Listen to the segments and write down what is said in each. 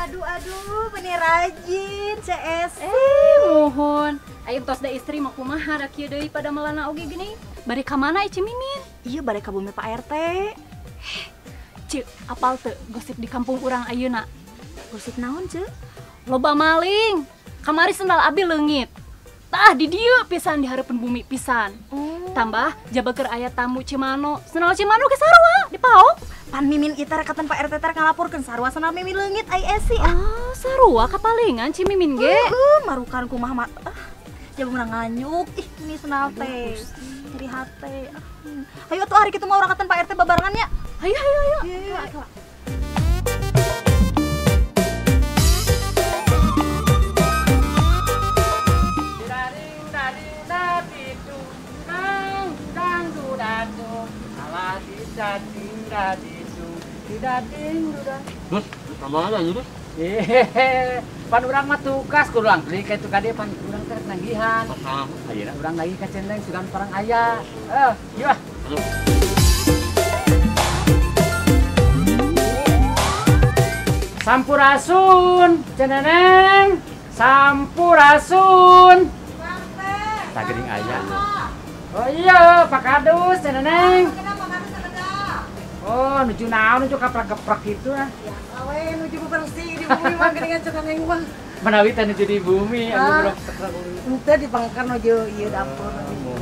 Aduh aduh, meni rajin CS. Mohon. Ayo tos da istri mah kumaha da kieu deui pada melana oge gini. Bade ka mana Ici Mimin? Iya bade ka bumi Pak RT. Ceu, apal teu gosip di kampung urang ayeuna? Gosip naon, Ceu? Loba maling. Kamari sendal abi leungit. Tah di dieu pisan di hareupeun bumi pisan. Tambah jaba keur aya tamu Cimano. Sendal Cimano ge sarua dipaok. Pan Mimin ieu teh rekatan Pak RT teh ngalaporkeun sarua sendal Mimin leungit ai esi. Ah, sarua kapalingan Ci Mimin ge. Heeh, marukan kumaha mah. Jaba meunang nganyuk. Ih, ini sendal teh. Nyeri hate. Ayo atuh hari kitu mah urang katan Pak RT babarengan nya. Ayo ayo ayo. Ayo. Terus, sama aja gitu. Hehehe, pan urang mah tukas kurang beli ka itu kade pan urang teh nagihan. Ayeuna urang lagi ka Ceneng sugan parang aya. Ieu ah. Sampurasun, Ceneneng. Sampurasun. Tagering aya. Oh iya, Pak Kadus, Ceneneng. Oh, nuju naon nuju kaprak-keprak gitu ah. Biasa we nuju bersih di bumi mah geuningan Ceneneng mah. Manawi teh nuju di bumi, anu brok Henteu dipangker nuju ieu dapur,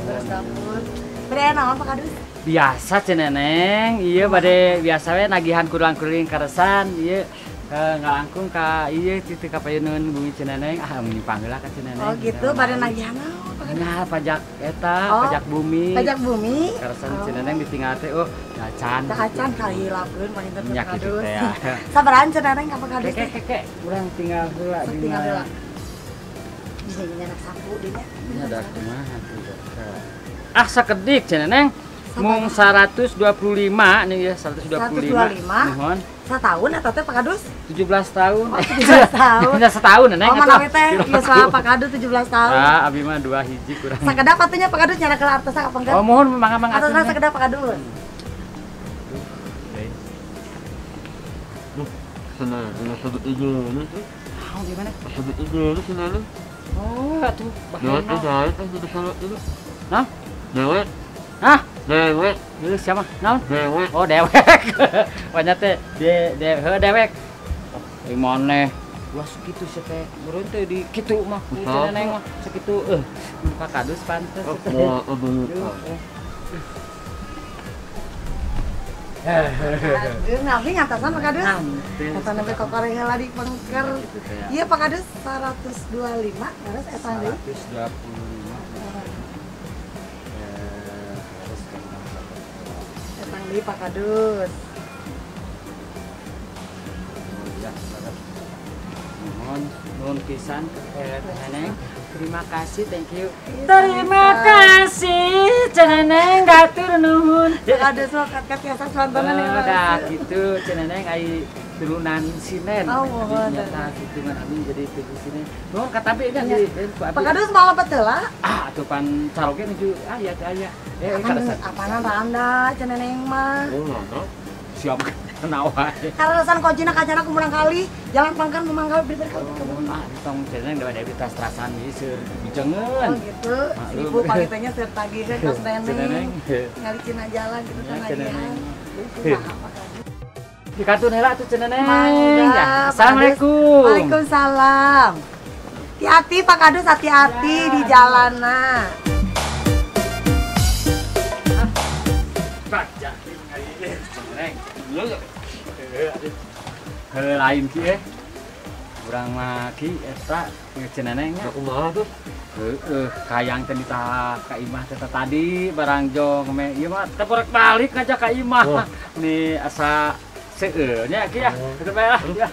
beres dapur. Bade naon Pak Kadus? Biasa Ceneneng, ieu bade biasa we nagihan kurang-kuring karesan ieu ngalangkung ka ieu titu ka payuneun bumi Ceneneng. Ah, mun heula ka Ceneneng. Oh gitu, bade nagihan naon Pak Kadus? Nah, pajak eta, pajak bumi. Pajak bumi. Karesan Ceneneng ditinggal teh oh acan. Acan kali hilapkeun panginten Pak Kadus. Sabarahan Ceneneng ka Pak Kadus teh? Keke, urang tinggal heula dina. Tinggal heula. Bisa nyanak sapu deui nya. Nya da kumaha tuh. Ah, sakedik Ceneneng. Mung 125 nih ya, 125. 125. Nuhun. Setahun atau teh Pak Kadus? 17 tahun. Oh, 17 tahun. Nya setahun Neng. Oh, manawi teh yuswa Pak Kadus 17 tahun. Ah, abi mah 2 hiji kurang. Sakedap atuh nya Pak Kadus nyana keula artosa ka pengker. Oh, mohon mangga-mangga atuh. Artosna sakedap Pak Kadus. Duh, senang, sebut ieu nih. Ah, gimana? Sebut ieu senang. Oh, atuh bahaya. Dewek, Hah? Dewek. Hah? Dewek. Ieu siapa? Naon? Dewek. Oh, dewek. Banyak teh de de heuh dewek. Oh, maneh. Ulah sakitu sia teh. Meureun teh di kitu mah. Ceneneng mah sakitu euh. Mun Pak Kadus pantes. Aduh, nabi ngatasan Pak Kadus. Kata nembe kokoreng heula di pengker. Iya Pak Kadus 125 terus eta deui. 125. Etang deui Pak Kadus. Oh ya, mohon nuhun pisan Neneng. Terima kasih, thank you. Terima kasih Ceneneng gatur nuhun. Ada sok kat biasa contohna nih. Udah gitu Ceneneng ai turunan sinen. Oh, mohon. Nyata kitu mah abi jadi turunan sinen. Nuhun katapi kan di Pak Kadus mau lempet heula? Ah, atuh pan caroge nuju aya teh aya. Kaleresan apana randa Ceneneng mah. Oh, randa. Siap kena wae. Kaleresan kuncina kacana ku murang kali, jalan pangkan memanggal beri kali. Ah, tong Ceneneng dewa dewi tas terasan ieu seur bijengeun. Oh gitu. Ibu pangitanya seur tagihan kos Neneng. Ningali cina jalan gitu kan nagihan. Dikatun heula atuh Ceneneng. Mangga. Assalamualaikum. Waalaikumsalam. Hati-hati Pak Kadus, hati-hati di jalanan. Pak Ceneneng. Heuh lain ki eh. Urang mah ki eta Ceneneng nya. Kumaha tuh? Heueuh, kayang teh ditah ka imah teh tadi barang jong me ieu mah teh bolak-balik ngajak ka imah. Nih asa seueur nya ki ya. Kitu bae lah. Ya.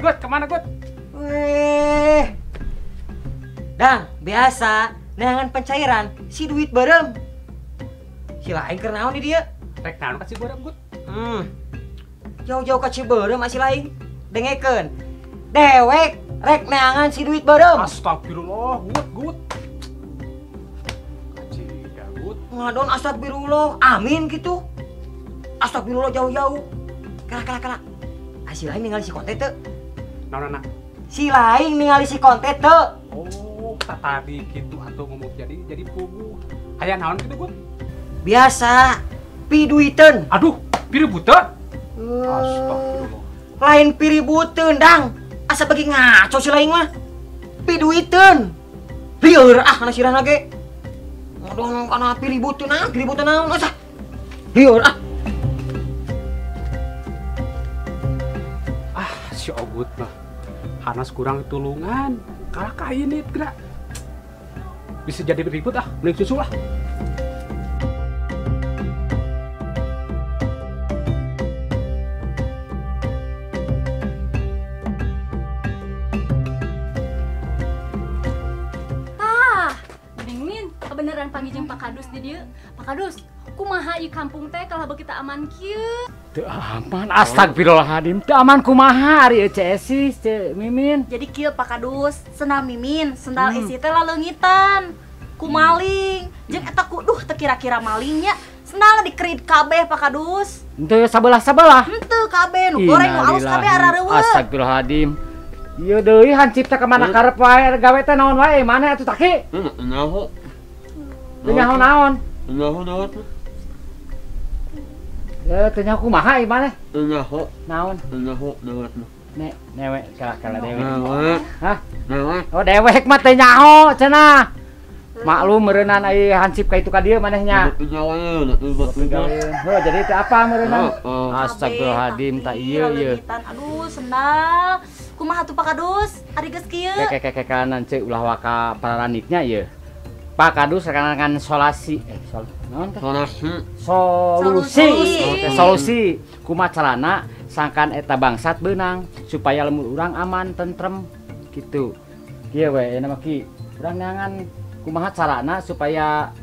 Gut, kemana Gut? Weh. Dang, biasa neangan pencairan si duit beureum. Si lain keur naon di dieu? Rek naon ka Cibeureum, Gut? Jauh-jauh ka Cibeureum masih lain. Dengekeun. Dewek rek neangan si duit beureum. Astagfirullah, Gut, Gut. Ngadon astagfirullah, amin gitu. Astagfirullah jauh-jauh. Kala kala kala. Ah, si lain ningali si konte teu. Naon anak? Si lain ningali si konte teu. Oh, tadi gitu atuh ngomong jadi puguh. Aya naon kitu, Gut? Biasa, piduiteun. Aduh, piributeun. Astagfirullah. Lain piributeun, Dang. Asa bagi ngaco si lain mah. Piduiteun. Lieur ah kana sirahna ge. Ngadon kana piributeun ah, piributeun naon asa. Lieur ah. Ah, si Ogut mah. Hanas kurang tulungan. Kalah ka ini gerak. Bisa jadi ribut ah, mending susu lah. Tah, geuning Min, kebenaran panggil jeung Pak Kadus di dieu. Pak Kadus, kumaha ieu kampung teh kalah beuki teu aman kieu? Teu aman, astagfirullahaladzim. Teu aman kumaha ari Ceu Esi, Ceu Mimin. Jadi kieu Pak Kadus, sendal Mimin, sendal Esi teh laleungitan. Ku maling, jeung eta ku duh teu kira-kira malingnya. Sendalna dikerit kabeh Pak Kadus. Henteu sabelah-sabelah. Henteu kabeh nu goreng nu alus kabeh arareuweut. Astagfirullahaladzim. Ieu deui hancip teh ka mana karep wae gawe teh naon wae mana atuh taki? Nyaho. Teu nyaho naon? Nyaho naon? Teu nyaho kumaha ieu maneh? Nyaho. Naon? Nyaho dewek. Ne, dewek kalah dewek. Dewek. Hah? Dewek. Oh, dewek mah teu nyaho cenah. Maklum meureunnan ai hansip ka itu ka dieu maneh nya. Heuh, jadi teu apa meureunnan? Astagfirullahaladzim, tah ieu ieu. Aduh, sendal. Kumaha tuh Pak Kadus? Ari geus kieu. Kek kanan ceu ulah waka pararaniknya ieu. Pak Kadus rekan-rekan solasi naon teh? Solusi. Solusi kumaha carana sangkan eta bangsat beunang supaya lembur urang aman tentrem gitu. Kieu we ayeuna mah ki. Urang neangan kumaha carana supaya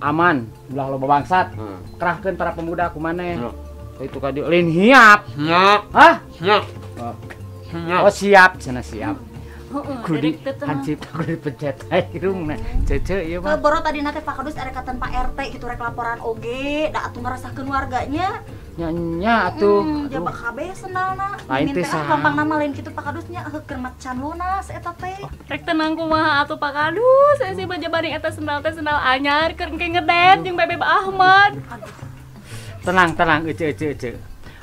aman ulah loba bangsat. Kerahkeun para pemuda kumaneh. Itu ka dieu lain hiap. Siap. Hah? Siap. Oh siap, cenah siap. Kudu hancip kudu dipencet irungna. Cece ieu mah. Boro tadina teh Pak Kadus arek katan Pak RT gitu rek laporan oge, da atuh ngarasakeun warganya. Nya nya atuh. Jaba kabeh sendalna. Lain teh saha. Gampang nama lain kitu Pak Kadusnya heuh macan lunas eta teh. Rek tenang kumaha atuh Pak Kadus, saya sih baja eta sendal teh sendal anyar keur engke ngedet jeung Bebeb Ahmad. Tenang tenang ece ece ece.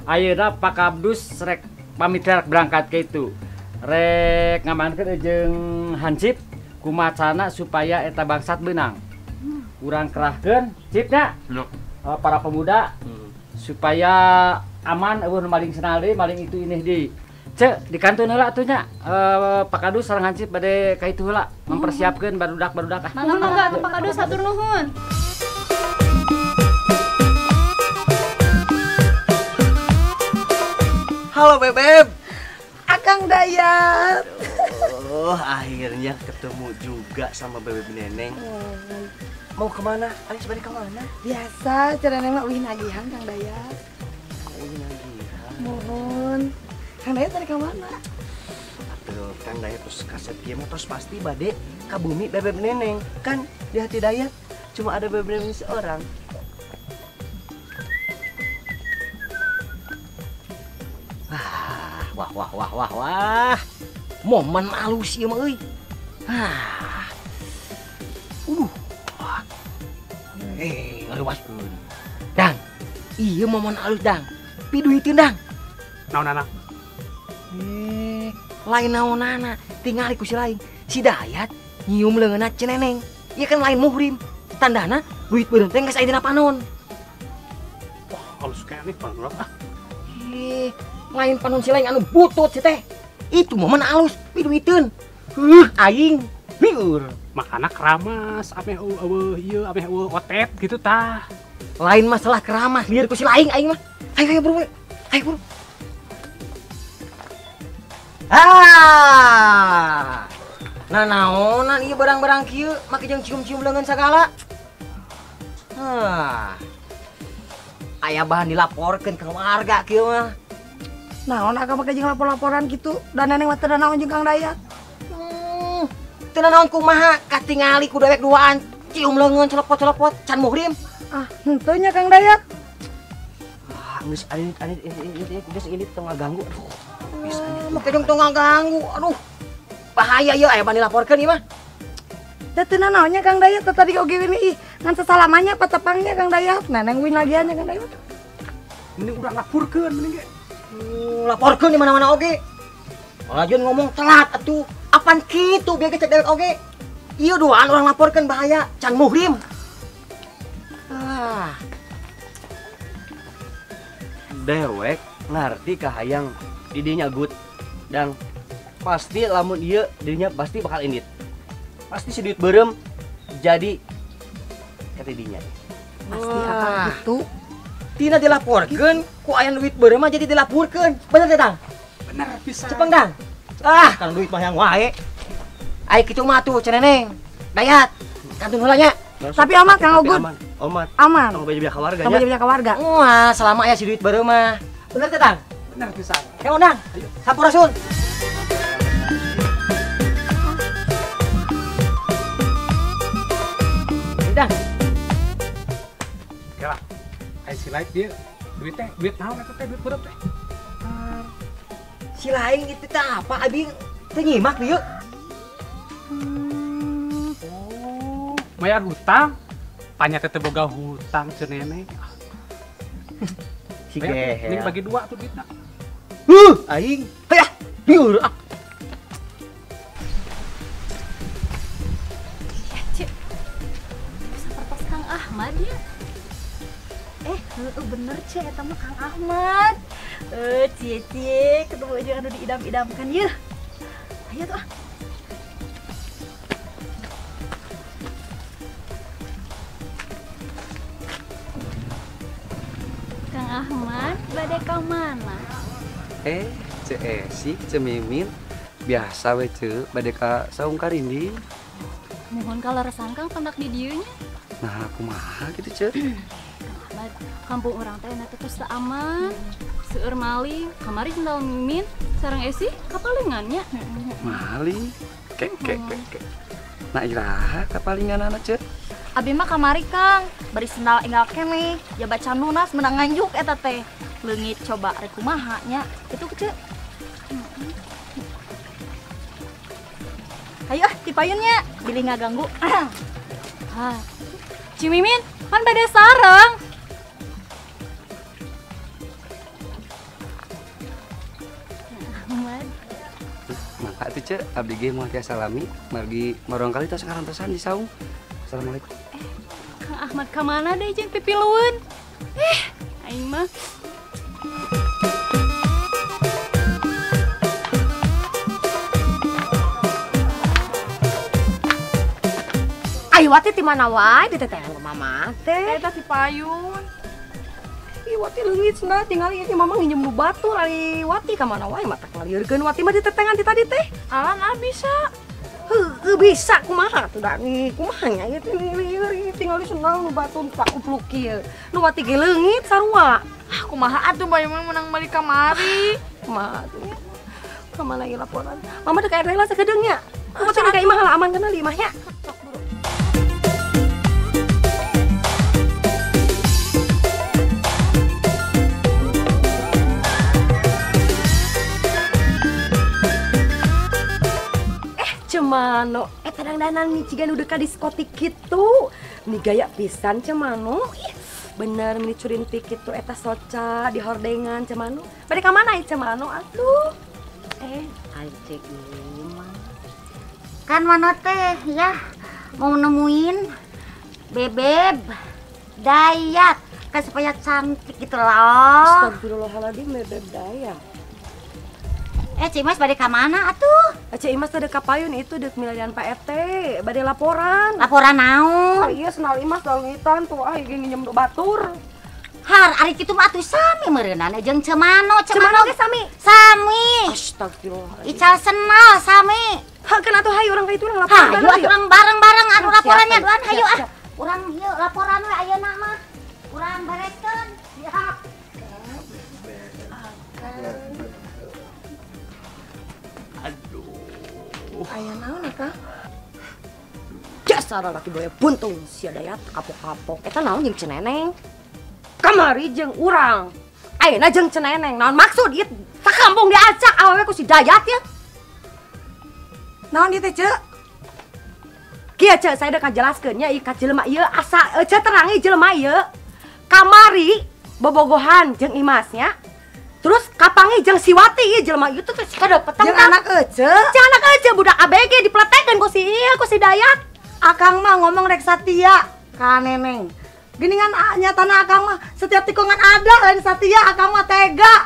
Ayeuna Pak Kadus rek pamit rek berangkat ke itu. Rek ngamankeun jeung hansip kumaha carana supaya eta bangsat beunang. Urang kerahkeun cipnya para pemuda supaya aman eueuh maling sendal deui maling itu ini deui. Ceu dikantun heula atuh nya Pak Kadus sareng hansip bade ka itu heula mempersiapkeun barudak-barudak ah. Mangga mangga atuh Pak Kadus hatur nuhun. Halo Bebeb. Akang Dayat. Oh, akhirnya ketemu juga sama Bebeb Neneng. Mau kemana? Alis balik kemana? Biasa, cara Neneng mah uih nagihan Kang Dayat. Uih nagihan. Mohon. Kang Dayat tadi kemana? Aduh, Kang Dayat terus kaset kieu mah terus pasti bade ka bumi Bebeb Neneng. Kan di hati Dayat cuma ada Bebeb Neneng seorang. Wah wah wah wah wah. Momen alus ieu mah euy. Ah. Ngaluaskeun. Dang. Ieu momen alus Dang. Piduiteun Dang. Naonana? Lain naonana, tingali ku si lain. Si Dayat nyium leungeunna Ceu Neneng. Ieu kan lain muhrim. Tandana duit beureum teh geus aya dina panon. Wah, alus keneh panon ah. Lain panon si lain anu butut si teh. Itu momen alus piduiteun. Aing lieur. Makana keramas ameh eueuh ieu ameh eueuh otet gitu tah. Lain masalah keramas lieur ku si lain aing mah. Ayo ayo buru. Ayo buru. Ah. Nah naonan ieu barang-barang kieu make jeung cium-cium leungeun sagala. Hah. Aya bahan dilaporkeun ke warga kieu mah. Naon akang make jeung lapor-laporan gitu dan Neneng mah teu naon jeung Kang Dayat. Teu naon kumaha katingali ku dewek duaan Cium leungeun celepot-celepot can muhrim. Ah, henteu nya Kang Dayat. Ah, geus anit geus ini tong ngaganggu. Aduh. Geus anit. Make jeung tong ngaganggu. Aduh. Bahaya ieu aya bani laporkeun ieu mah. Da teu nanaonnya Kang Dayat teh tadi oge ini ih ngan sesalamannya patepangnya Kang Dayat. Neneng win lagiannya Kang Dayat. Mending urang laporkeun mending ge. Laporkeun di mana-mana oge. Lalajon ngomong telat atuh. Apan kitu bieu ge cek dewek oge. Ieu duaan urang laporkeun bahaya can muhrim. Ah. Dewek ngarti kahayang didinya gut dan pasti lamun ieu didinya pasti bakal indit. Pasti si duit beureum jadi katidinya. Pasti akan gitu. Tina dilaporkeun ku aya duit beureum mah jadi dilaporkeun. Bener teh Dang? Bener pisan. Cepeng Dang. Ah, kalau duit mah yang wae. Ai kitu mah tuh ceneneng. Dayat, kantun heula nya. Tapi aman Kang Ogun. Aman. Aman. Tong beja ka warga nya. Tong beja ka warga. Wah, selama aya si duit beureum mah. Bener teh Dang? Bener pisan. Kang Ondang. Sampurasun. Dang. Oke lah. Ai si lain dia duit teh, duit naon eta teh duit beureum teh? Si lain itu teh apa abi teu nyimak dieu. Oh, bayar hutang. Panya teh boga hutang cenene. Si gehel. Ini bagi dua tuh duitna. Huh, aing. Hayah, liur ah. Cik. Sapertos Kang Ahmad ya. Bener Cik, eta mah Kang Ahmad. Cie ketemu aja anu diidam-idamkan yeuh. Ayo tuh ah. Kang Ahmad, bade ka mana? Ceu Esi, Ceu Mimin, biasa we ceu, bade ka saung karinding. Mohon kaleresan Kang pendak di dieu nya. Nah, kumaha kitu ceu? Kang Ahmad, kampung urang teh na teh aman. Seueur maling, kamari sendal Mimin sareng Esi kapalingan nya. Maling? Ke. Nah iraha kapalinganana ceu? Abi mah kamari Kang, bari sendal enggal keneh, jaba canunas menang nganjuk eta teh. Leungit coba rek kumaha nya, kitu ceu. Ayo ah tipayun nya, bilih ngaganggu. Ah. Ci Mimin, pan bade sareng. Ahmad. Mangga atuh ceu, abdi ge moal tiasa lami, margi marang kali tos ngarantosan di saung. Assalamualaikum. Kang Ahmad ka mana deui jeung pipilueun? Aing mah. Ai Wati ti mana wae ditetean ku mama teh. Eta si payun. Ih Wati leungit cenah tingali ieu mama nginjem nu batur ari Wati ka mana wae mata ngaliurkeun Wati mah ditetengan ti tadi teh. Alan ah bisa. Heueuh bisa kumaha tuh da kumaha nya ieu teh lieur tingali sendal nu batur pakupluk ieu. Nu Wati ge leungit sarua. Ah kumaha atuh bae mah menang balik kamari. Kumaha atuh nya? Ka mana ieu laporan? Mama teh ka RT lah sakedeung nya. Mama teh ka imah lah aman kana di imah nya. Cemano, kadang-kadang nih ciga nu deka diskotik kitu. Nih gaya pisan Cemano. Ih, bener meni curintik kitu eta soca di hordengan Cemano. Bade ka mana ieu Cemano atuh? Ai Cek Imas. Kan mana teh ya mau nemuin Bebeb Dayat kan supaya cantik gitu loh. Astagfirullahaladzim, Bebeb Dayat. Cik Imas bade ka mana atuh? Cik Imas teh ka payun itu deuk milarian Pak RT, bade laporan. Laporan naon? Ah, iya senal Imas leungitan tuh ah ieu nginjem nu batur. Har ari kitu mah atuh sami meureunana jeung Cemano, Cemano ge sami. Sami. Astagfirullah. Ical senal sami. Ha kan atuh hayu urang ka itu urang laporan. Hayu atuh urang bareng-bareng atuh laporannya duan hayu ah. Urang ieu laporan we ayeuna mah. Urang bereskeun. Siap. Aduh. Aya naon Kang? Jas Dasar laki boya buntung sia Dayat kapok-kapok. Eta naon jeung Ceneneng? Kamari jeung urang. Ayeuna jeung Ceneneng. Naon maksud ieu sakampung diacak awewe ku si Dayat ya? Naon ieu teh, Ceu? Kieu Ceu, saya dek ngajelaskeun nya ieu ka jelema ieu asa Ceu terangi jelema ieu. Kamari bobogohan jeung Imasnya. Terus kapangi jeung si Wati ieu jelema ieu teh kada peteng. Jeung anak ece. Jeung anak ece budak ABG dipletekeun ku si ieu ku si Dayat. Akang mah ngomong rek satia ka Neneng. Geningan nyatana akang mah setiap tikungan ada lain satia akang mah tega.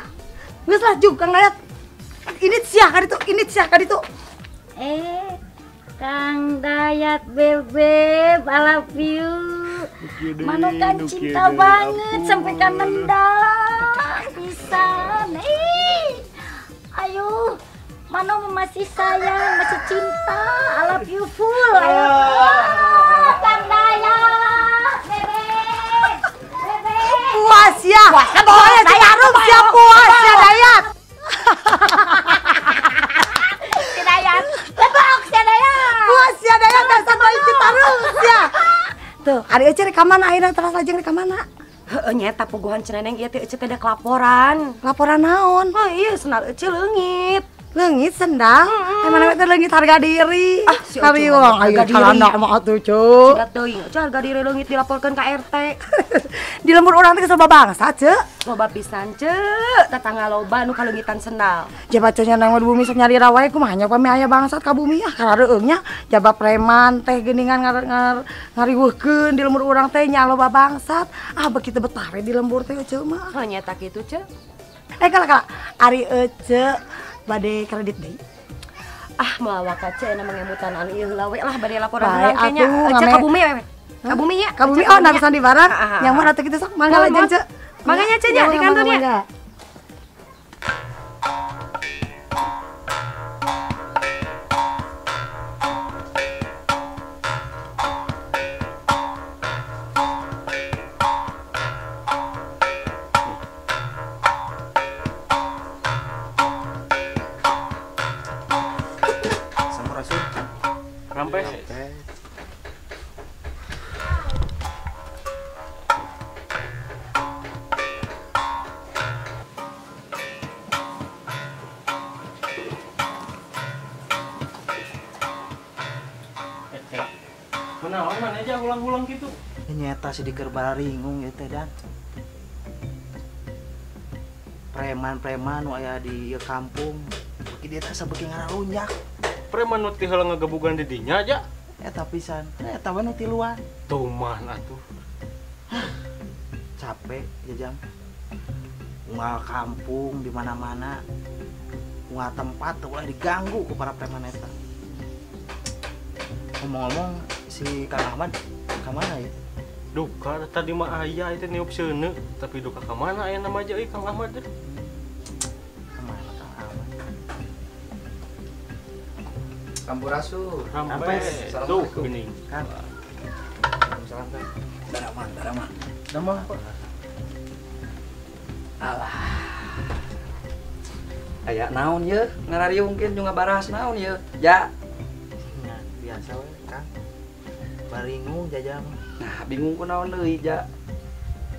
Geus lah jug Kang Dayat. Ini sia ka ditu, ini sia ka ditu. Kang Dayat bebeb, I love you. Mano kan cinta banget sampai kan nendang pisan. Ayo, Mano masih sayang, masih cinta. I love you full. Ayo, Kang Dayat bebeb, bebeb. Puas ya. Puas ya, Citarum siap puas ya Dayat. Si Dayat, lebok si Dayat. Puas ya Dayat dasar bayi Citarum ya. Tuh, ari Ece rek ka mana ayeuna teras lajeng rek ka mana? Heeh nyeta puguhan Ceneneng ieu teh Ece teh dek laporan. Laporan naon? Oh iya sendal Ece leungit. Leungit sendal? Emang teh leungit harga diri. Ah, si Ece mah harga diri. Calana mah atuh, Ceu. Ciga teuing, Ece harga diri leungit dilaporkeun ka RT. Di lembur urang teh geus loba bangsa, Ceu. Loba pisan, Ceu. Tetangga loba nu kaleungitan sendal. Jaba Ceu nya nang di bumi sok nyari rawae kumaha nya pami aya bangsat ka bumi ah karareueung nya. Jaba preman teh geuningan ngariweuhkeun di lembur urang teh nya loba bangsat. Ah begitu betah we di lembur teh Ceu mah. Heuh nyeta kitu, Ceu. Kala ari Ece bade kredit deui. Ah moal waka Ceu na mangemutan anu ieu heula we lah bade laporan urang kayaknya. Ece ka bumi we. Ka bumi nya. Ka bumi oh narusan di barang. Yang mana atuh kitu sok mangga lajeng Ceu. Mangga nya Ceu nya di kantornya. Kunaon mana aja ulang-ulang gitu. Nyeta si diker bararingung ieu teh Dan. Preman-preman nu aya di ieu kampung, beuki dieu teh asa beuki ngararunyak. Preman nu ti heula ngagebugan di dinya aja. Eta pisan, eta we nu tiluan. Tuman atuh. Capek jajang. Unggal kampung di mana-mana. Unggal tempat teu ulah diganggu ku para preman eta. Ngomong-ngomong si Kang Ahmad ka mana ya? Duka tadi mah aya itu niup seuneu, tapi duka ka mana aya nama aja euy Kang Ahmad teh. Ka mana Kang Ahmad? Sampurasun. Rampes. Tuh geuning. Kang. Waalaikumsalam Kang. Daraman, daraman. Damah Pak. Alah. Aya naon ye? Ngarariung mungkin juga baras naon ye? Ja. Nah, biasa we Kang. Baringung jajang. Nah, bingung ku naon deui, Ja.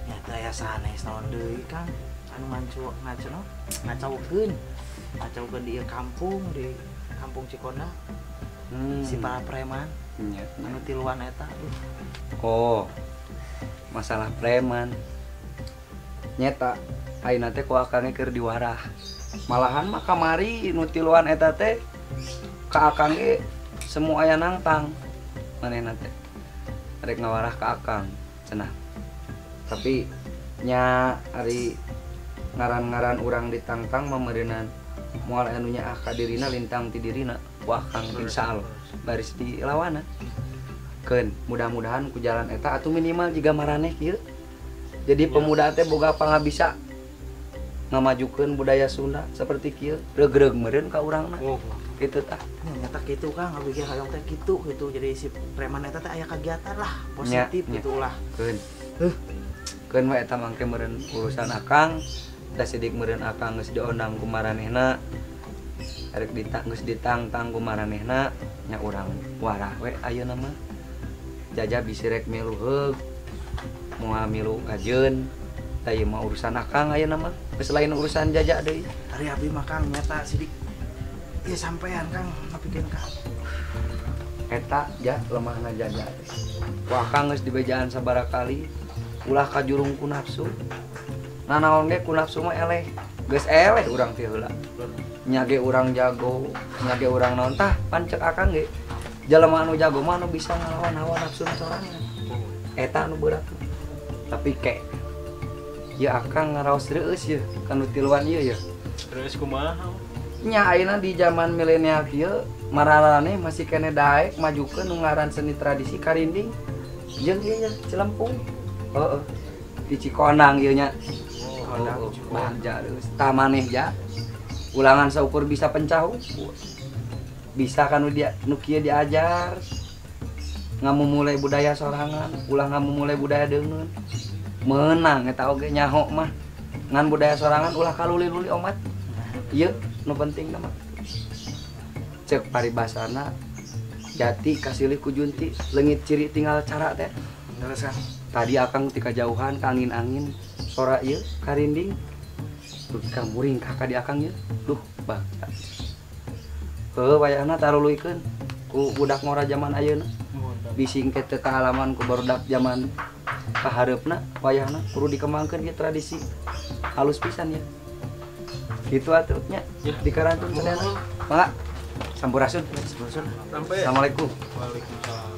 Nyata aya sanes naon deui, Kang. Anu ngancu ngaco no? Ngacaukeun. Ngacaukeun di ieu kampung, di kampung Cikona. Si para preman. Nya. Anu tiluan eta. Oh. Masalah preman. Nyeta ayeuna teh ku akang keur diwarah. Malahan mah kamari nu tiluan eta teh ka akang ge semua aya nangtang. Manehna teh rek ngawarah ka akang cenah. Tapi nya ari ngaran-ngaran urang ditangtang mameureunan moal anu nyaah ka dirina lintang ti dirina ku akang insyaallah baris dilawanan. Keun mudah-mudahan ku jalan eta atuh minimal jiga maraneh kieu. Jadi pemuda teh boga pangabisa ngamajukeun budaya Sunda seperti kieu regreg meureun ka urangna. Gitu tah. Nyata kitu Kang, abdi ge hayang teh kitu gitu. Jadi si preman eta teh aya kegiatan lah positif gitu lah. Keun. Keun we eta mangke meureun urusan akang, da sidik meureun akang geus diondang ku maranehna. Arek ditang geus ditangtang ku maranehna nya urang warah we ayeuna mah. Jaja bisi rek milu heug. Moal milu kajeun. Tah ieu mah urusan akang ayeuna mah. Geus lain urusan Jaja deui. Ari abdi mah Kang nyata sidik. Ieu sampean Kang ngapikeun ka. Eta ja lemahna Jaja teh. Ku akang geus dibejaan sabaraha kali ulah kajurung ku nafsu. Nanaon ge ku nafsu mah eleh. Geus eleh urang teh heula. Nya ge urang jago, nya ge urang naon tah pan cek akang ge. Jalema anu jago mah anu bisa ngalawan hawa nafsu sorangan. Eta anu berat. Tapi ke ya akang ngaraos reueus ye kanu tiluan ieu ye. Reueus kumaha? Nya ayeuna di zaman milenial kieu mararaneh masih kene daek majukeun nu ngaran seni tradisi karinding jeung ieu nya celempung. Heeh. Di Cikonang ieu nya. Cikonang bagja reueus. Tah maneh ja. Ulangan saukur bisa pencah ukur. Bisa kan dia nu kieu diajar. Ngamumule budaya sorangan, ulah ngamumule budaya deungeun. Meunang eta oge nyaho mah. Ngan budaya sorangan ulah kaluli-luli omat. Ieu nu penting mah. Cek paribasana jati kasilih ku junti, leungit ciri tinggal cara teh. Leres Kang. Tadi akang ti kajauhan ka angin-angin sora ieu karinding. Duh ka muring ka di akang ieu. Duh bagja. Heuh wayahna taruluikeun ku budak ngora zaman ayeuna. Bisi engke teu kaalaman ku barudak zaman kahareupna wayahna kudu dikembangkeun ieu tradisi. Halus pisan ya. Kitu atuh nya di karantun sadayana. Mangga. Sampurasun. Sampurasun. Assalamualaikum. Waalaikumsalam.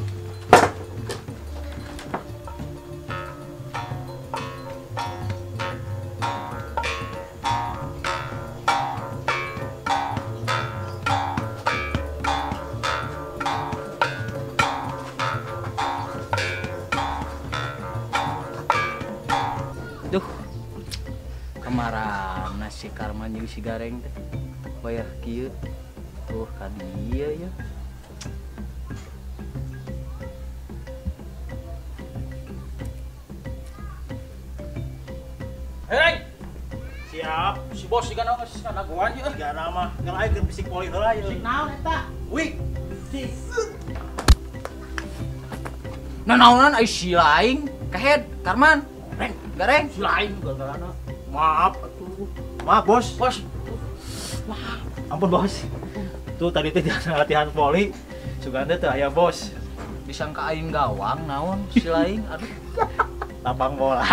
Duh, kamarana si Karman jeung si Gareng teh. Wayah kieu. Tuh ka dieu ya. Hei. Siap, si bos siga naon geus kadagoan ieu. Siga mah ngelain keur fisik poli heula ieu. Naon eta? Wih. Nanaonan ai si laing, kehed Karman. Reng, Gareng, si laing gara-garana. Maaf atuh. Maaf, Bos. Bos. Maaf. Ampun, Bos. Tuh tadi teh latihan voli, suganda teh aya bos. Disangka aing gawang naon si laing, aduh. Lapang bola.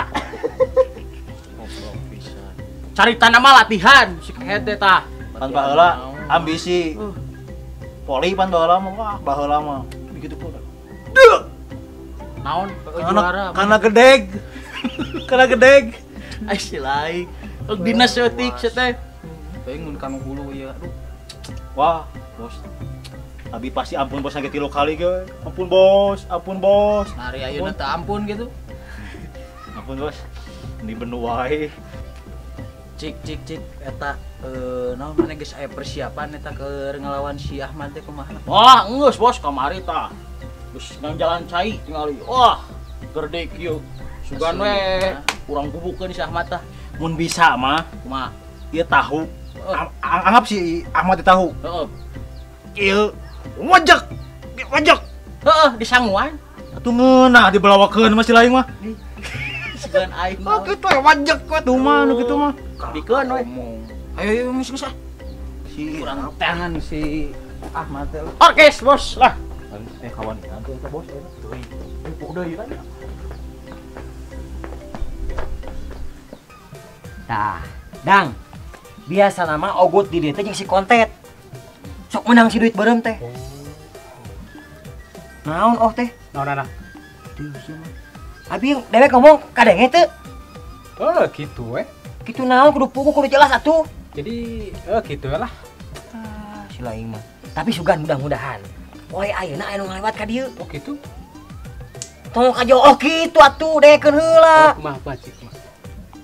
Goblok pisan. Carita nama latihan si kehed teh tah. Pan baheula ambisi. Voli pan baheula mah, wah baheula mah. Begitu pun. Duh. Naon juara. Karena gedeg. Karena gedeg. Ai si laing. Dinas eutik sia teh. Teuing mun kanu hulu ieu aduh. Wah, bos. Abi pasti ampun bos lagi 3 kali ge. Ampun bos, ampun bos. Nari ayeuna teu ampun gitu. Ampun bos. Ini benu wae. Cik cik cik eta naon maneh geus aya persiapan eta keur ngelawan si Ahmad teh kumaha? Wah, geus bos kamari tah. Geus nang jalan cai tingali. Wah, gede kieu. Sugan we urang bubukeun si Ahmad tah. Mun bisa mah kumaha? Ieu tahu. Anggap si Ahmad tahu. Heeh. Ieu wajek. Wajek. Heeh, disanguan. Atuh ngeunah dibelawakeun mah si laing mah. Sugan aing mah. Oh kitu wajek we tuh mah nu kitu mah. Bikeun we. Ayo ayo geus geus ah. Si kurang tangan si Ahmad teh. Orkes bos lah. Kawan tuh eta bos eta. Teuing. Pok deui kan. Tah, Dang. Biasa nama ogut di dieu teh jeung si kontet. Sok menang si duit beureum teh. Naon oh teh? Naon Duh, sia mah. Abi dewek ngomong kadenge teu? Oh, kitu we. Kitu naon kudu puguh kudu jelas atuh. Jadi kitu lah. Ah, si laing mah. Tapi sugan mudah-mudahan poe ayeuna aya nu ngalewat ka dieu. Oh, kitu. Tong ka jauh oh kitu atuh dekeun heula. Oh, kumaha kumaha cik mah.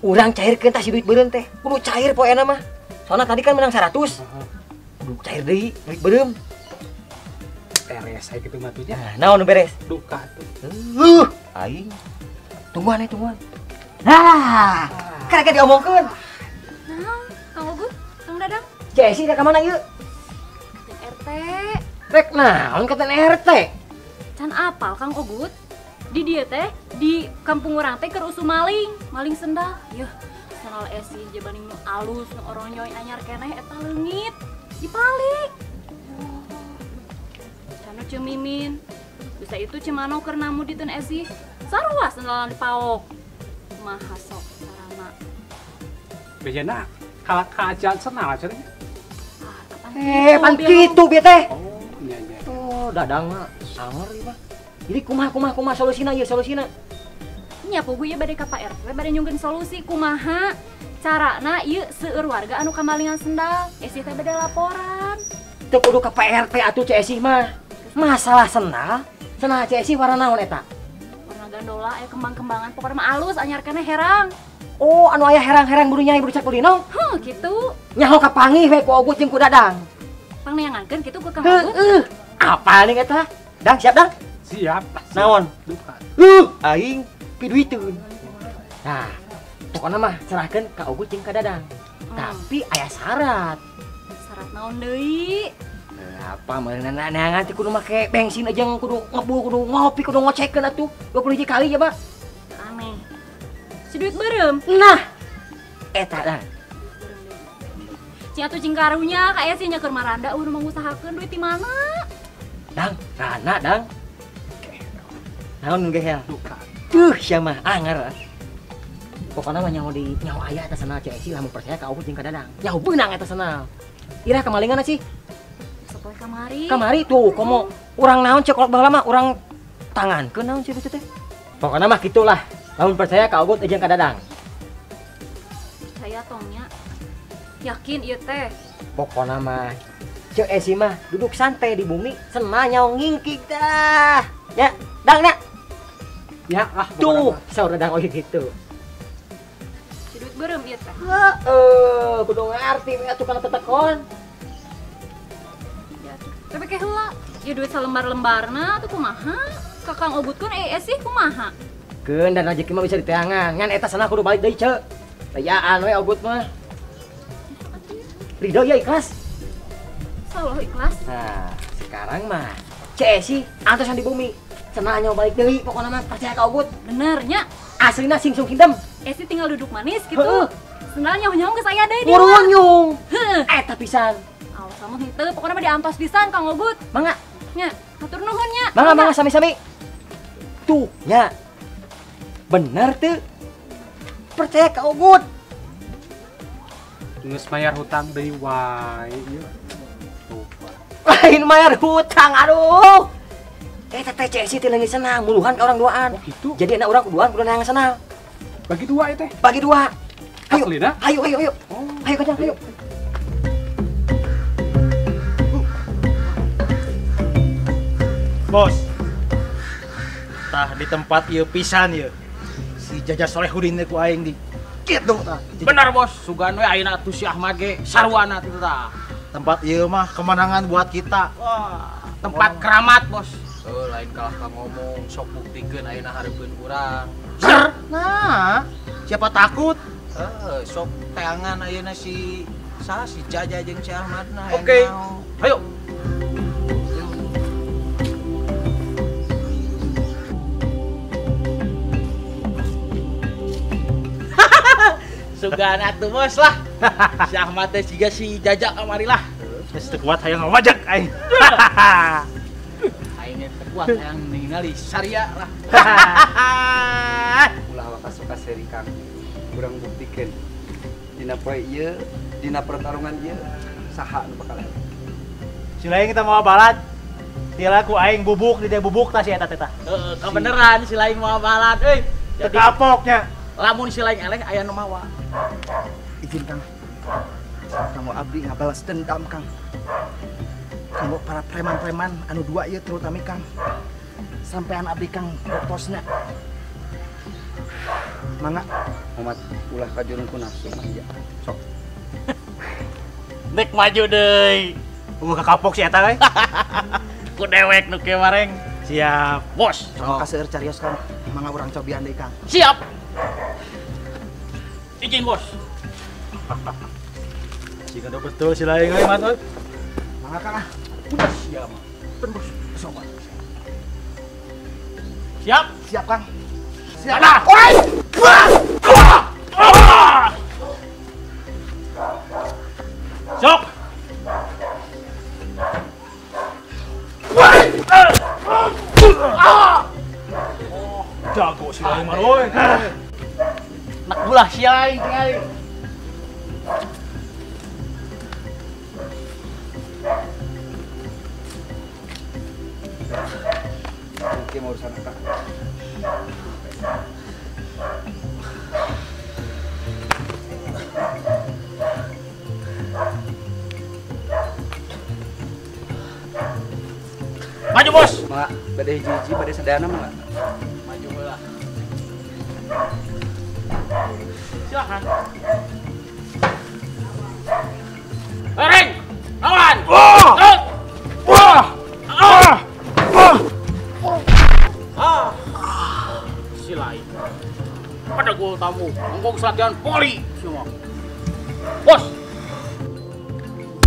Urang cairkeun tah si duit beureum teh. Kudu cair poena mah. Soalna tadi kan menang 100. Kudu cair deui duit beureum. Beres aya kitu mah tuh nya. Nah, naon nu beres? Duka tuh. Aing. Tungguan tungguan. Nah, karek diomongkeun. Naon, Kang Ogut, Kang Dadang? Cesi rek ka mana ieu? Ka RT. Rek naon ka RT? Can apal Kang Ogut? Di dieu teh di kampung urang teh keur usum maling, maling sendal. Yeuh, sendal Esi jabaning nu alus, nu oronyoy anyar keneh eta leungit. Dipalik. Canu Ceu Mimin. Bisa itu Ceu Mano keur namu di teu Esi. Sarua sendalan dipaok. Kumaha sok carana? Bejana kalah kaajaan senal cenah. Eh, pan kitu bieu teh. Oh, nya nya. Oh, Dadang mah sanger ieu mah. Jadi kumaha kumaha kumaha solusina ieu solusina? Nya puguh ieu bade ka Pak RT bade nyungkeun solusi kumaha carana ieu seueur warga anu kamalingan sendal. Esi teh bade laporan. Teu kudu ka Pak RT atuh Ceu Esi mah. Masalah sendal, sendal Ceu Esi warna naon eta? Warna gandola aya kembang-kembangan pokona mah alus anyar keneh herang. Oh, anu aya herang-herang buru nyai buru cak kulino? Heuh, kitu. Nyaho kapanggih we ku Ogut jeung ku Dadang. Pangneangankeun kitu ku Kang Ogut. Heueuh. Apa nih eta? Dang, siap Dang? Siap. Naon? Aing piduiteun. Nah, pokona mah serahkeun ka Ogut jeung ka Dadang. Tapi aya syarat. Syarat naon deui? Apa meureunna neangan teh kudu make bensin aja kudu ngebul, kudu ngopi, kudu ngocekeun atuh 20 kali ya, Pak. Aneh. Si duit beureum. Nah, eta dah. Cing atuh cing karunya ka esi nya keur maranda eueuh mangusahakeun duit ti mana? Dang, rana dang. Naon nu gehel? Duh, sia mah anger. Pokona mah nyaho di nyaho aya eta sanal Ceu Esi lamun percaya ka Ogut jeung ka Dadang. Nyaho beunang eta sanal. Irah kamalingan sih? Sok we kamari. Kamari tuh komo urang naon cek kolot baheula mah urang tangankeun naon sih teh. Pokona mah kitulah. Lamun percaya ka Ogut jeung ka Dadang. Percaya tongnya. Yakin ieu teh. Pokona mah Ceu Esi mah duduk santai di bumi senang nyaho ngingkik dah. Ya, Dang nak. Ya, ah tuh, saur Dadang oge gitu. Si duit beureum ieu teh. Heeh, kudu ngarti we atuh kana tetekon. Ya tuh. Tapi ke heula, ieu duit salembar-lembarna atuh kumaha? Ka Kang Ogut kun sih kumaha? Keun dan rezeki mah bisa diteangan. Ngan eta sana kudu balik deui, Ceu. Dayaan we Ogut mah. Ridho ya ikhlas. Insyaallah ikhlas. Nah, sekarang mah Ceu Esi antosan di bumi. Cenah nyawa balik deui pokona mah percaya ka Ogut. Bener nya. Aslina sing kingdom. Esi tinggal duduk manis gitu. Sendal nyaho-nyaho geus aya deui. Murunyung. Heuh. Eta pisan. Awas sama henteu pokona mah diantos pisan Kang Ogut. Mangga. Nya, hatur nuhun nya. Mangga mangga sami-sami. Tuh nya. Bener tuh. Percaya ka Ogut. Geus mayar hutang deui wae ieu. Lain mayar hutang aduh. Eta teh Ceu Esi teh leungit senang muluhan ka orang duaan. Oh gitu. Jadi enak urang kuduan kudu neangan senang. Bagi dua ya teh. Bagi dua. Ayo. Aslina? Ayo ayo ayo. Oh. Ayo kajang ayo. Bos. Tah di tempat ieu pisan ieu. Si Jaja Solehudin teh ku aing di kitu tah. Bener bos, sugan we ayeuna atuh si Ahmad ge sarwana atuh tah. Tempat ieu mah kemenangan buat kita. Wah, tempat keramat bos. Oh, lain kalah ka ngomong, sok buktikeun ayeuna hareupeun urang. Ser. Nah, siapa takut? Sok teangan ayeuna si saha si Jaja jeung si Ahmad nah. Oke. Ayo. Sugan atuh bos lah. Si Ahmad teh siga si Jaja kamari lah. Geus teu kuat hayang ngawajak aing. Aing teu kuat hayang ningali Syariah lah. Ulah waka suka seri Kang. Urang buktikeun. Dina poe ieu, dina pertarungan ieu saha nu bakal eleh. Si lain kita mau balad. Tila ku aing bubuk di teh bubuk tah si eta teh tah. Heeh, kebeneran si lain mau balad euy. Teu kapoknya. Lamun si lain eleh aya nu mawa. Izin Kang. Kanggo abdi ngabalas dendam Kang. Kanggo para preman-preman anu dua ieu terutami Kang. Sampean abdi Kang boktosna. Mangga. Muhammad ulah kajurung ku nafsu mah ya. Sok. Nek maju deui. Eueuh kakapok si eta we. Ku dewek nu kemareng. Siap, bos. Sok kaseur carios Kang. Mangga urang cobian deui Kang. Siap. Izin bos. Jika udah betul si lain euy mat. Mangga Kang ah. Udah siap. Ben bos. Sobat. Siap? Siap, Kang. Siap. Ada. Oi! Sok. Jago si lain mah euy. Nak gulah si lain tingali. Oke, mau urusan apa? Maju bos. Mak, bade hiji-hiji, bade sadayana mah. Maju heula. Silakan. Reng, lawan. Wah! Wah! Ah! Wah! Ah! Si lain. Pada gol tamu, engkau latihan poli semua. Bos.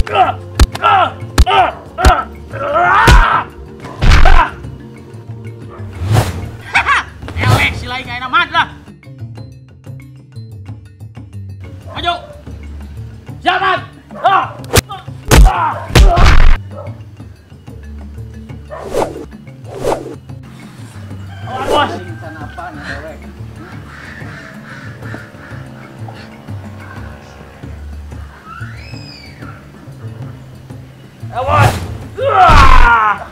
Ah! Ah! Ah! Ah! Ah! Eleh si lain kayak nama lah. Maju. Siapan. Ah! Ah! Awas, bos. Apa nih, dewek? Awas. Ah!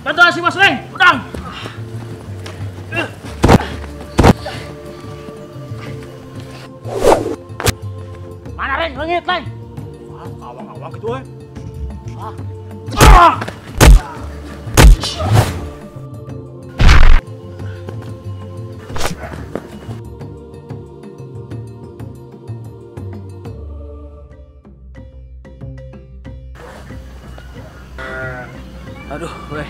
Bantu si Bos Reng, udang. Mana Reng, leungit Reng. Wah, awang-awang gitu euy. Ah. Ah. Aduh, weh.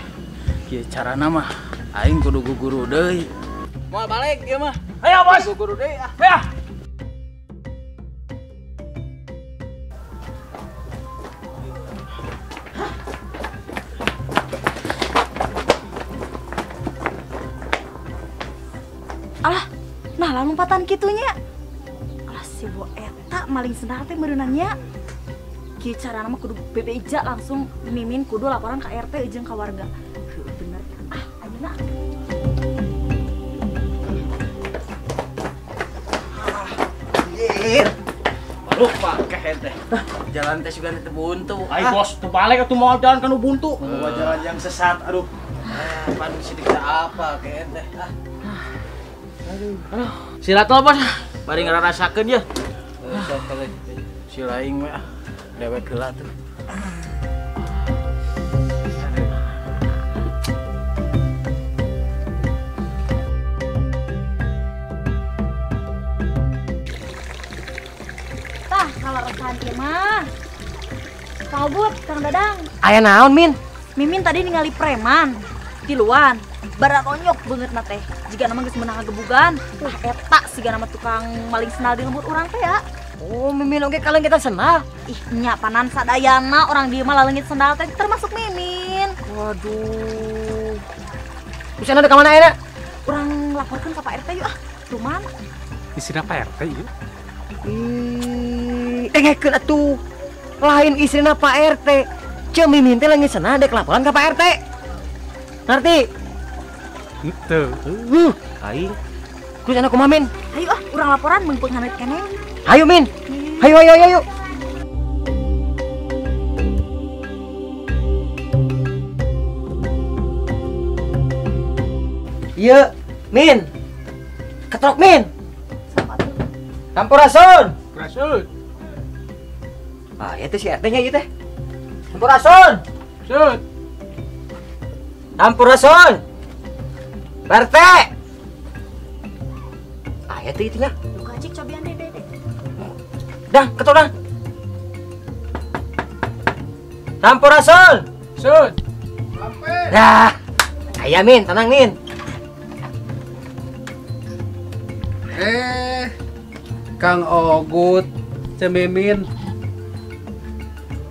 Kieu carana mah aing kudu guguru deui. Moal balik ieu mah. Ayo, Bos. Guguru deui ah. Ya. Alah, nah lah lompatan kitunya. Alah si bo eta maling sendal teh meureunannya. Kieu carana mah kudu bebeja langsung mimin kudu laporan ka RT jeung ka warga. Heuh bener. Ah, ayeuna. Anjir. Lupa kehed teh. Jalan teh sugan teh buntu. Ai bos, teu balik atuh moal jalan kanu buntu. Mau jalan yang sesat, aduh. Ah, pan sidik apa kehed teh. Ah. Aduh. Aduh. Silat bos. Bari ngararasakeun ye. Sok teh. Si laing we ah. Dewek heula tuh. Tah, kalau resahan ieu mah. Kang Obut, Kang Dadang. Aya naon, Min? Mimin tadi ningali preman tiluan, bararonyok beungeutna teh. Jiga nama geus meunang ngagebugan. Tah eta siga nama tukang maling sendal di lembur urang teh ya. Oh, Mimin oge kaleunggitan sendal. Ih, nya panan sadayana orang dieu mah laleungit sendal teh termasuk Mimin. Waduh. Usana ada ka mana ayeuna? Urang laporkeun ka Pak RT yuk ah. Cuman isina Pak RT ieu. Ih, dengekeun atuh. Lain isina Pak RT. Ceu Mimin teh leungit sendal dek laporan ka Pak RT. Ngerti? Henteu. Aing. Terus anak kumaha, Min? Ayo ah, urang laporan meungpeung hanet keneh. Ayo, Min. Ayo, ayo, ayo, ayo. Iya, Min. Ketrok, Min. Sampurasun. Sampurasun. Ah, itu si RT-nya ieu teh. Sampurasun. Sun. Sampurasun. Pak RT. Aya teh itu nya. Duka cik cobian deh deh. Dah, ketok dah. Sampurasun. Sun. Dah. Aya Min, tenang Min. Kang Ogut, Cemimin.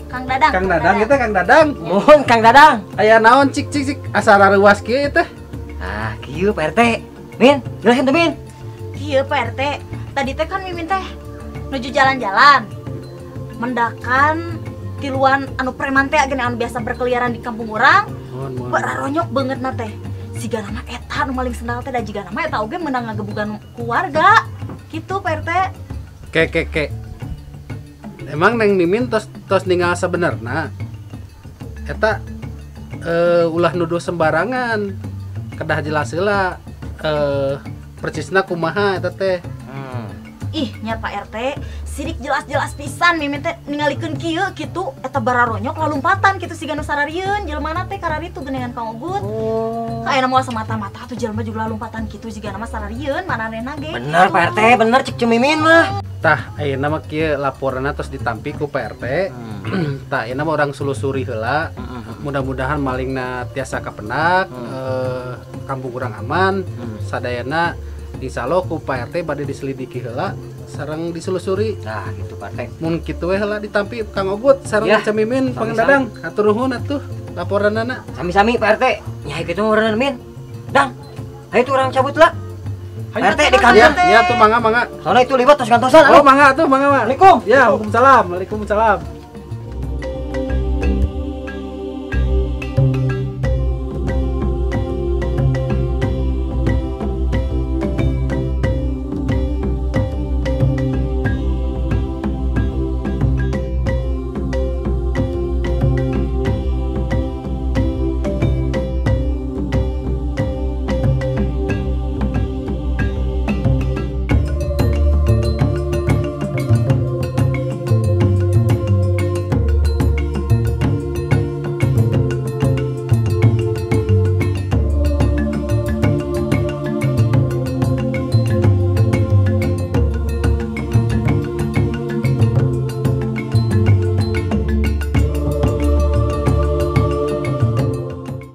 Kang Dadang. Kang Dadang kita Kang Dadang. Mohon Kang Dadang. Aya naon cik cik cik asa raruas kieu teh. Ah, kieu Pak RT. Min, jelasin tuh Min. Kieu Pak RT. Tadi teh kan Mimin teh nuju jalan-jalan. Mendakan tiluan anu preman teh gini anu biasa berkeliaran di kampung urang. Bararonyok banget na teh. Siga nama eta nu maling sendal teh da jiga nama eta oge meunang ngagebugan keluarga. Gitu Pak RT. Ke ke ke. Emang Neng Mimin tos tos ninggal sebenarnya. Eta ulah nuduh sembarangan. Kedah jelas heula percisna kumaha eta teh. Ih, nya Pak RT, sidik jelas-jelas pisan Mimin teh ningalikeun kieu kitu eta bararonyok lalumpatan kitu siga nu sararieun jelema teh kararitu geuningan Kang Ogut. Oh. Kaena moal semata-mata atuh jelema juga lalumpatan kitu siga nama sararieun mananehna ge. Bener Pak RT, bener cek Mimin mah. Tah, ayeuna mah kieu laporanna tos ditampi ku Pak RT. Tah, ayeuna mah urang sulusuri heula. Mudah-mudahan malingna tiasa kapenak, kampung urang aman, sadayana insyaallah ku Pak RT bade diselidiki heula sareng diselusuri. Nah, gitu Pak RT. Mun kitu we heula ditampi Kang Ogut sareng ya, Cemimin Pang Dadang. Hatur nuhun atuh laporanana. Sami-sami Pak RT. Nya kitu meureun Min. Dang. Hayu tuh urang cabut lah. Pak RT di kantor. Ya, ya tuh mangga mangga. Soalnya itu liwat tos kantosan. Oh, mangga tuh mangga. Assalamualaikum. Ya, waalaikumsalam. Waalaikumsalam.